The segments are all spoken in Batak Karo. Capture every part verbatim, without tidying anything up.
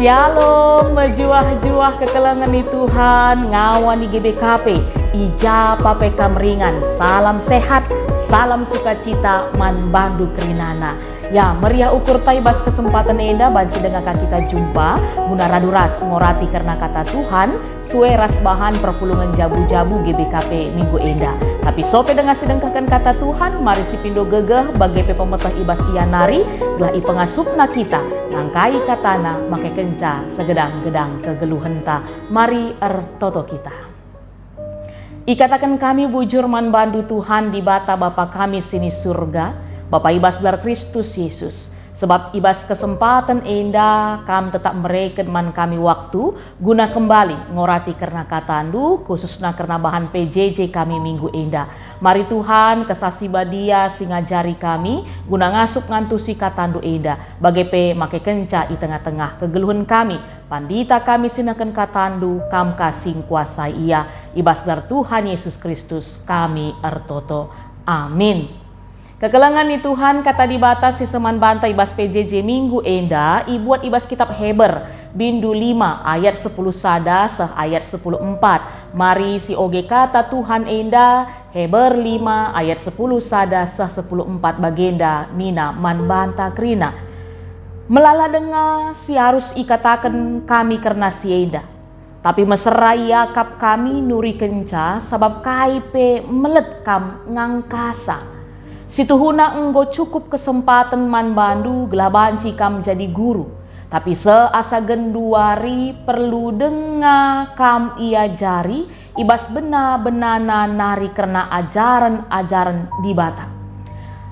Shalom, mejuah-juah kekelengen ni Tuhan, ngawan i G B K P, i ja pe kam ringan. Salam sehat, salam sukacita man bandu kerinana. Ya, meriah ukurta i bas kesempaten enda banci denga ka kita jumpa guna radu ras ngorati kerna Kata Tuhan, sue ras bahan perpulungen jabu-jabu G B K P minggu enda. Tapi sope denga si dengkehken Kata Tuhan, mari sipindo gegeh bage pe pemeteh i bas Ia nari, gelah ipengasupNa kita ngangkai KataNa make kenca segedang-gedang kegeluhenta. Mari ertoto kita. Ikataken kami bujur man bandu Tuhan, Dibata Bapa kami si ni Surga, Bapa i bas gelar Kristus Yesus, sebab i bas kesempaten enda Kam tetap mereken man kami waktu guna kembali ngorati kerna KataNdu, khususna kerna bahan P J J kami minggu enda. Mari Tuhan, Kesah Si Badia si ngajari kami guna ngasup ngantusi KataNdu enda, bage pe make kenca i tengah-tengah kegeluhen kami. Pandita kami si nehken KataNdu, Kam ka si ngkuasai ia. I bas gelar Tuhan Yesus Kristus kami ertoto. Amin. Kekelengen ni Tuhan, Kata Dibata si seh man banta i bas P J J minggu enda ibuat i bas kitab Heber, bindu lima ayat sepuluh sada seh ayat sepuluh empat. Mari sioge Kata Tuhan enda, Heber lima ayat sepuluh sada seh sepuluh empat bagenda nina man banta kerina, "Melala denga si arus ikataken kami kerna si enda, tapi mesera iakap kami nurikenca, sabap kai pe melet kam ngangkasa. Situhuna enggo cukup kesempaten man bandu gelah banci kam jadi guru, tapi seh asa genduari perlu denga kam iajari i bas bena-benana nari kerna ajaren-ajaren Dibata.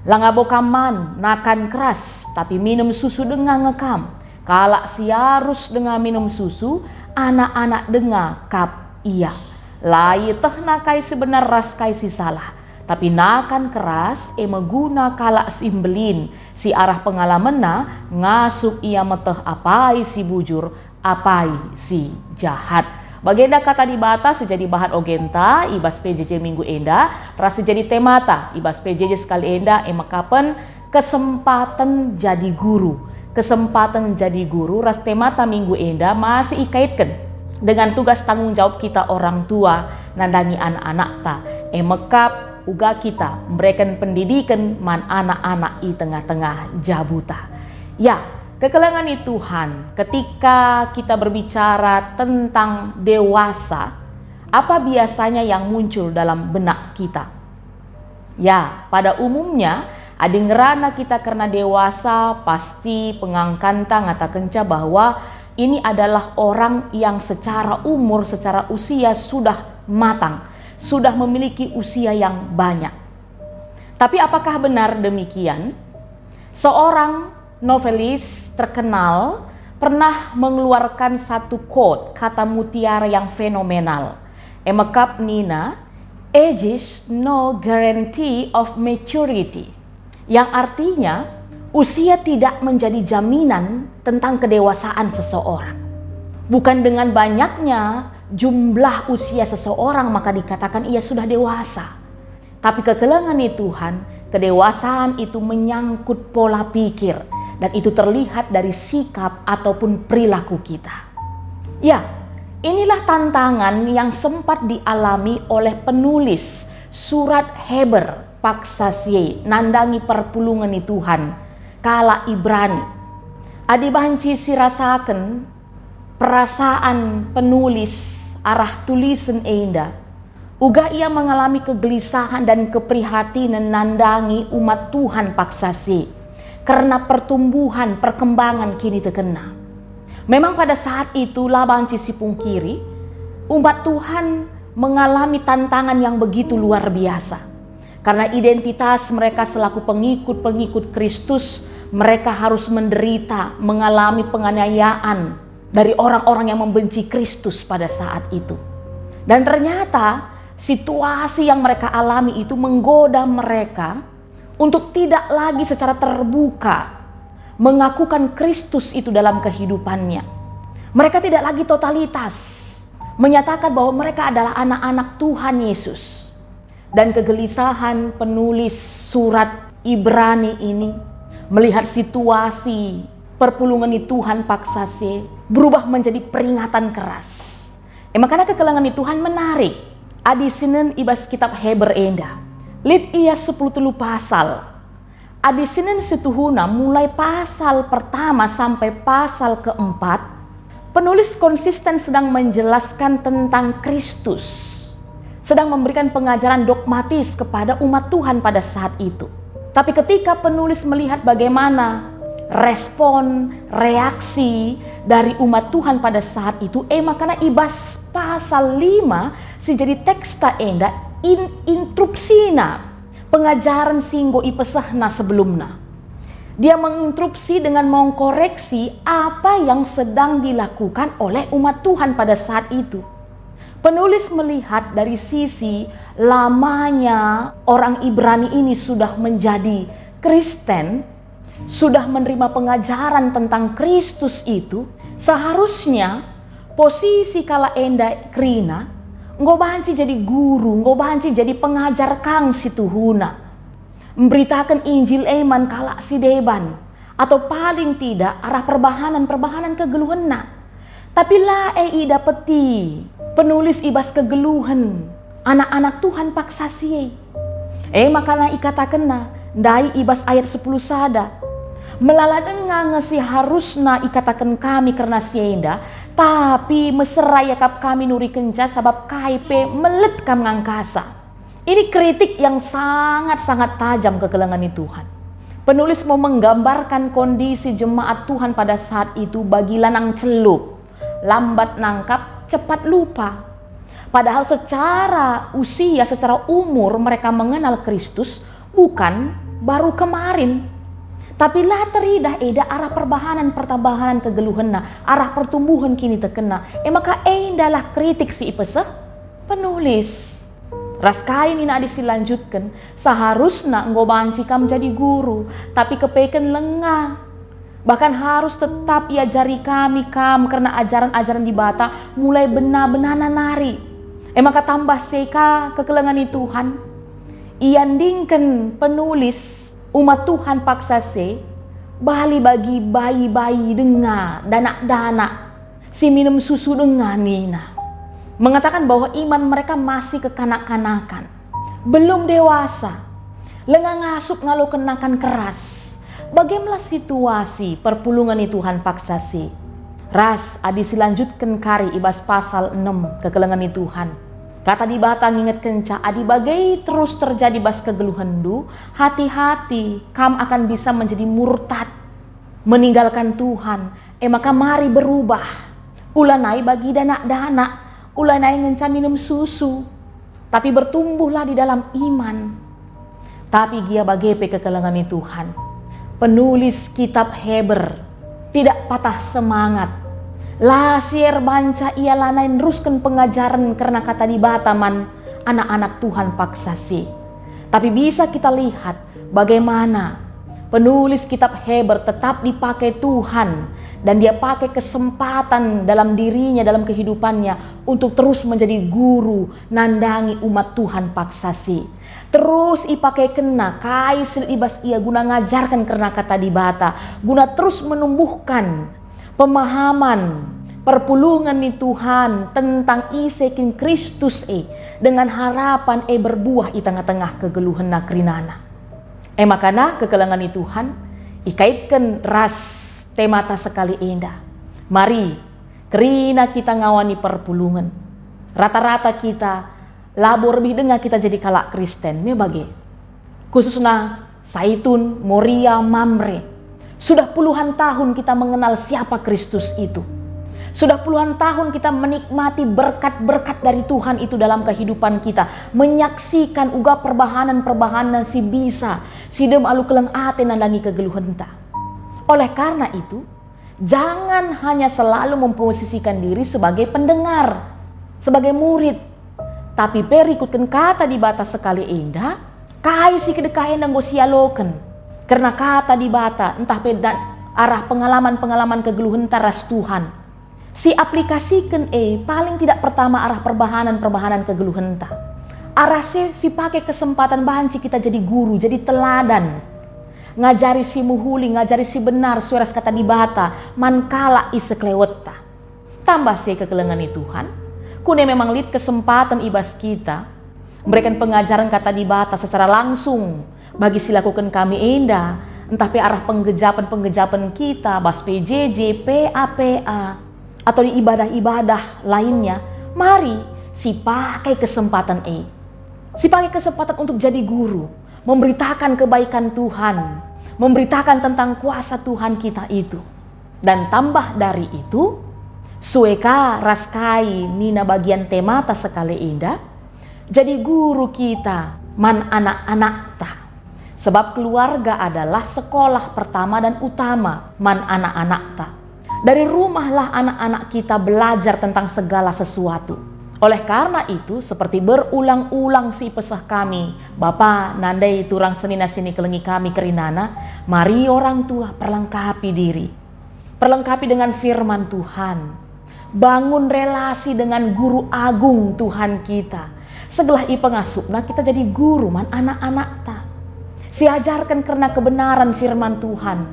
Langa bo kam man, nakan keras, tapi minem susu denga nge kam. Kalak si arus denga minem susu, anak-anak denga kap ia. La ietehna kai si benar ras kai si salah, tapi nakan keras e me guna kalak si mbelin, si arah pengalamenna ngasup ia meteh apai si bujur, apai si jahat." Bagenda Kata Dibata si jadi bahan ogenta i bas P J J minggu enda, ras si jadi temata i bas P J J sekali enda, e mekapen kesempaten jadi guru. Kesempaten jadi guru ras temata minggu enda masih ikaitken dengan tugas tanggung jawab kita orang tua nandangi anak-anakta, e mekap uga kita mereken pendidiken man anak-anak i tengah-tengah jabuta. Ya, kekelengen ni Tuhan, ketika kita berbicara tentang dewasa, apa biasanya yang muncul dalam benak kita? Ya, pada umumnya, adi ngerana kita kerna dewasa, pasti pengangkanta ngatakenca bahwa ini adalah orang yang secara umur, secara usia sudah matang, sudah memiliki usia yang banyak. Tapi apakah benar demikian? Seorang novelis terkenal pernah mengeluarkan satu quote, kata mutiara yang fenomenal. E mekap nina, "Age is no guarantee of maturity." Yang artinya, usia tidak menjadi jaminan tentang kedewasaan seseorang. Bukan dengan banyaknya jumlah usia seseorang maka dikatakan ia sudah dewasa. Tapi kekelengen ni Tuhan, kedewasaan itu menyangkut pola pikir, dan itu terlihat dari sikap ataupun perilaku kita. Ya, inilah tantangan yang sempat dialami oleh penulis surat Heber paksa si e nandangi perpulungen ni Tuhan, kalak Ibrani. Adi banci sirasaken perasaan penulis arah tulisen enda, uga ia mengalami kegelisahan dan keprihatinen nandangi umat Tuhan paksa si e kerna pertumbuhan perkembangan kinitekenna. Memang pada saat itu la banci sipungkiri, umat Tuhan mengalami tantangan yang begitu luar biasa. Karena identitas mereka selaku pengikut-pengikut Kristus, mereka harus menderita, mengalami penganiayaan dari orang-orang yang membenci Kristus pada saat itu. Dan ternyata situasi yang mereka alami itu menggoda mereka untuk tidak lagi secara terbuka mengakukan Kristus itu dalam kehidupannya. Mereka tidak lagi totalitas menyatakan bahwa mereka adalah anak-anak Tuhan Yesus. Dan kegelisahan penulis surat Ibrani ini melihat situasi perpulungen ni Tuhan paksa si berubah menjadi peringatan keras. E maka kekelengen ni Tuhan menarik. Adi sinen i bas kitab Heber enda, lit ia sepuluh telu pasal. Adi sinen situhuna mulai pasal pertama sampai pasal keempat, penulis konsisten sedang menjelaskan tentang Kristus, sedang memberikan pengajaran dogmatis kepada umat Tuhan pada saat itu. Tapi ketika penulis melihat bagaimana respon, reaksi dari umat Tuhan pada saat itu, e maka i bas pasal lima si jadi teksta enda in, interupsina pengajaren si enggo ipesehna sebelumna. Dia menginterupsi dengan mengkoreksi apa yang sedang dilakukan oleh umat Tuhan pada saat itu. Penulis melihat dari sisi lamanya orang Ibrani ini sudah menjadi Kristen, sudah menerima pengajaran tentang Kristus itu, seharusnya posisi kalak enda kerina enggo banci jadi guru, enggo banci jadi pengajar kang si tuhuna. Mberitaken Injil e man kalak si deban, atau paling tidak arah perbahanen-perbahanen kegeluhenna. Tapi la e idapeti penulis i bas kegeluhen anak-anak Tuhan paksa si e. E maka ikatakenna ndai i bas ayat sepuluh sada, "Melala denga nge si harusna ikataken kami kerna si enda, tapi mesera iakap kami nurikenca sabap kai pe melet kam ngangkasa." Ini kritik yang sangat-sangat tajam kekelengen ni Tuhan. Penulis mau menggambarkan kondisi jemaat Tuhan pada saat itu bagi lanang celup, lambat nangkap, cepat lupa. Padahal secara usia, secara umur mereka mengenal Kristus bukan baru kemarin. Tapi la teridah eda arah perbahanan-perbahanan kegeluhenna, arah pertumbuhan kinitekenna. E maka endalah kritik si ipeseh penulis. Ras kai nina adi silanjutken, seharusna enggo banci kam jadi guru, tapi kepeken lenga. Bahkan harus tetap iajari kami kam kerna ajaren-ajaren Dibata mulai bena-benana nari. E maka tambah seka kekelengen ni Tuhan. Iandingken penulis umat Tuhan paksa se bali bagi bayi-bayi denga, danak-danak si minem susu denga nina, mengatakan bahwa iman mereka masih kekanak-kanakan, belum dewasa, lenga ngasup ngaloken nakan keras. Bage me situasi perpulungen ni Tuhan paksa si? Ras adi silanjutken kari i bas pasal enem kekelengen ni Tuhan. Kata Dibata ngingetkenca, adi bage terus terjadi bas kegeluhenndu, hati-hati, kam akan bisa menjadi murtad, meninggalkan Tuhan. E maka mari berubah. Ulanai bagi danak-danak, ulanai ngenca minem susu, tapi bertumbuhlah di dalam iman. Tapi gia bage pe kekelengen ni Tuhan, penulis kitab Heber tidak patah semangat. La si erbanca ia lanai nerusken pengajaren kerna Kata Dibata man anak-anak Tuhan paksa si. Tapi bisa kita lihat bagaimana penulis kitab Heber tetap dipakai Tuhan dan dia pakai kesempatan dalam dirinya, dalam kehidupannya untuk terus menjadi guru nandangi umat Tuhan paksa si. Terus ipakekenna kai si lit i bas ia guna ngajarken kerna Kata Dibata, guna terus menumbuhkan pemahaman perpulungen ni Tuhan tentang ise kin Kristus e, dengan harapan e berbuah i tengah-tengah kegeluhenna kerinana. E maka kekelengen ni Tuhan, ikaitken ras temata sekali enda, mari kerina kita ngawani perpulungen. Rata-rata kita labo rebih denga kita jadi kalak Kristen, me bage. Khususna Saitun, Moria, Mamre. Sudah puluhan tahun kita mengenal siapa Kristus itu. Sudah puluhan tahun kita menikmati berkat-berkat dari Tuhan itu dalam kehidupan kita, menyaksikan uga perbahanen-perbahanen si bisa, si dem alu keleng ate nandangi kegeluhenta. Oleh karena itu, jangan hanya selalu memposisikan diri sebagai pendengar, sebagai murid, tapi pe rikutken Kata Dibata sekali enda, kai si kedekah enda enggo sialoken kerna Kata Dibata, ntah pe da-, arah pengalaman-pengalaman kegeluhenta ras Tuhan. Siaplikasiken e paling tidak pertama arah perbahanen-perbahanen kegeluhenta. Arah si, sipake kesempatan banci kita jadi guru, jadi teladan. ngajari si mehuli, ngajari si benar sue ras Kata Dibata man kalak i sekelewetta. Tambah si e kekelengen Tuhan, kune memang lit kesempaten i bas kita mereken pengajaren Kata Dibata secara langsung bagi si lakoken kami enda, ntah pe arah penggejapen-penggejapen kita bas P J J, P A P A, atau di ibadah-ibadah lainnya. Mari si pakai kesempaten e. Si pakai kesempaten untuk jadi guru, memberitakan kebaikan Tuhan, memberitakan tentang kuasa Tuhan kita itu. Dan tambah dari itu, sue ka ras kai nina bagian temata sekali enda, jadi guru kita man anak-anakta. Sebab keluarga adalah sekolah pertama dan utama man anak-anakta. Dari rumahlah anak-anak kita belajar tentang segala sesuatu. Oleh karena itu, seperti berulang-ulang si peseh kami, Bapa, nandai turang senina si nikelengi kami kerinana, mari orang tua perlengkapi diri. Perlengkapi dengan firman Tuhan. Bangun relasi dengan guru agung Tuhan kita. Segelah ipengasupna kita jadi guru man anak-anakta. Siajarken kerna kebenaran firman Tuhan.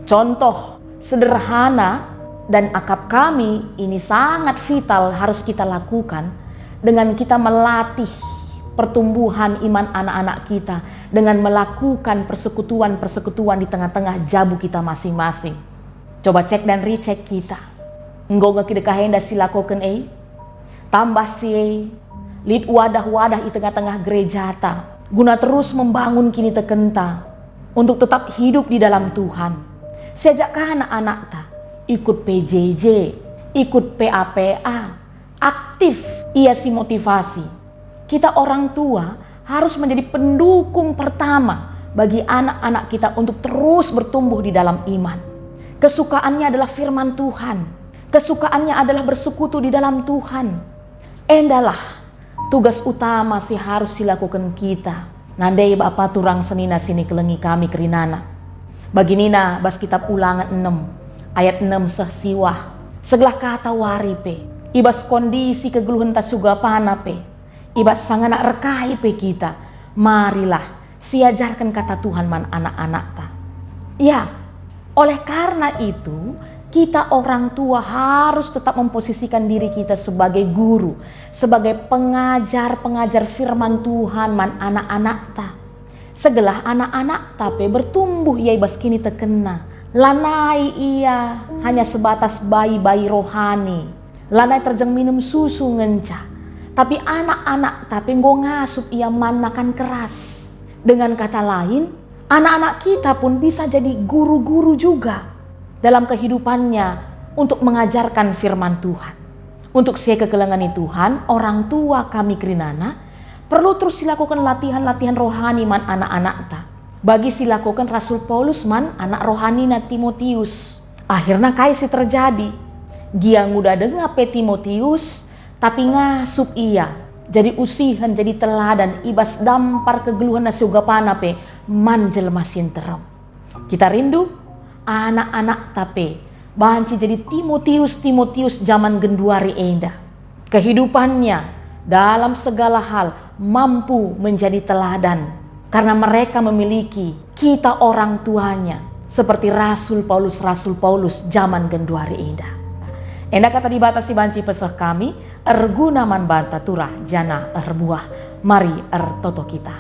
Contoh sederhana dan akap kami ini sangat vital harus kita lakukan dengan kita melatih pertumbuhan iman anak-anak kita dengan melakukan persekutuan-persekutuan di tengah-tengah jabu kita masing-masing. Coba cek dan recheck kita. Enggo nge kidekah enda si lakoken e? Tambah si e, lit wadah-wadah i tengah-tengah gerejata guna terus membangun kinitekenta untuk tetap hidup di dalam Tuhan. Siajak ka anak-anakta ikut P J J, ikut P A P A, aktif ia si motivasi. Kita orang tua harus menjadi pendukung pertama bagi anak-anak kita untuk terus bertumbuh di dalam iman. Kesukaannya adalah firman Tuhan. Kesukaannya adalah bersekutu di dalam Tuhan. Endalah tugas utama si harus silakoken kita. Nandai Bapa turang senina si nikelengi kami kerinana. Bagi nina bas kitab Ulangen enem, ayat enem seh siwah, segelah kata wari pe, i bas kondisi kegeluhenta sugapana pe, i bas sangana erkai pe kita, marilah siajarken kata Tuhan man anak-anakta. Ya, oleh karena itu, kita orang tua harus tetap memposisikan diri kita sebagai guru, sebagai pengajar-pengajar firman Tuhan man anak-anakta. Segelah anak-anakta pe bertumbuh ia i bas kinitekenna. Lanai ia hanya sebatas bayi-bayi rohani, lanai terjeng minum susu ngenca, tapi anak-anakta pe enggo ngasup ia man nakan keras. Dengan kata lain, anak-anak kita pun bisa jadi guru-guru juga dalam kehidupannya untuk mengajarkan firman Tuhan. Untuk si kekelengen Tuhan, orang tua kami kerinana perlu terus silakoken latihan-latihan rohani man anak-anakta. Bagi silakoken Rasul Paulus man anak rohanina Timotius. Akhirna kai si terjadi? Gia nguda denga pe Timotius, tapi ngasup ia jadi usihen, jadi teladan i bas dampar kegeluhenna sugapana pe man jelma si nterem. Kita rindu anak-anakta pe banci jadi Timotius-Timotius jaman genduari enda. Kehidupannya dalam segala hal mampu menjadi teladan karena mereka memiliki kita orang tuanya seperti Rasul Paulus, Rasul Paulus jaman genduari enda. Enda kata Dibata si banci peseh kami, erguna man banta turah janah erbuah. Mari ertoto kita.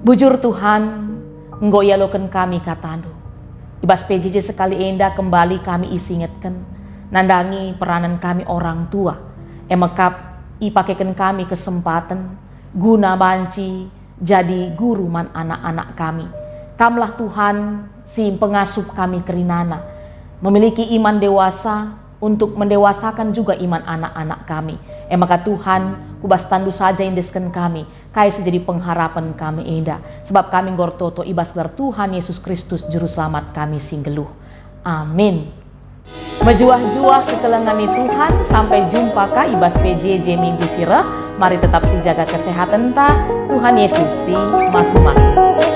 Bujur Tuhan, enggo ialoken kami kataNdu. I bas P J J sekali enda kembali kami isingetken, nandangi peranan kami orang tua, e mekap ipakeken kami kesempaten guna banci jadi guru man anak-anak kami. Kamlah Tuhan si pengasup kami kerinana, memiliki iman dewasa untuk mendewasakan juga iman anak-anak kami. E maka Tuhan, ku bas tanNdu saja endesken kami, kai si jadi pengharapen kami enda, sebab kami enggo ertoto i bas gelar Tuhan Yesus Kristus, Juru Selamat kami si nggeluh. Amin. Mejuah-juah kekelengen Tuhan, sampai jumpa ka i bas P J J minggu si reh. Mari tetap sijaga kesehatenta. Tuhan Yesus si masu-masu.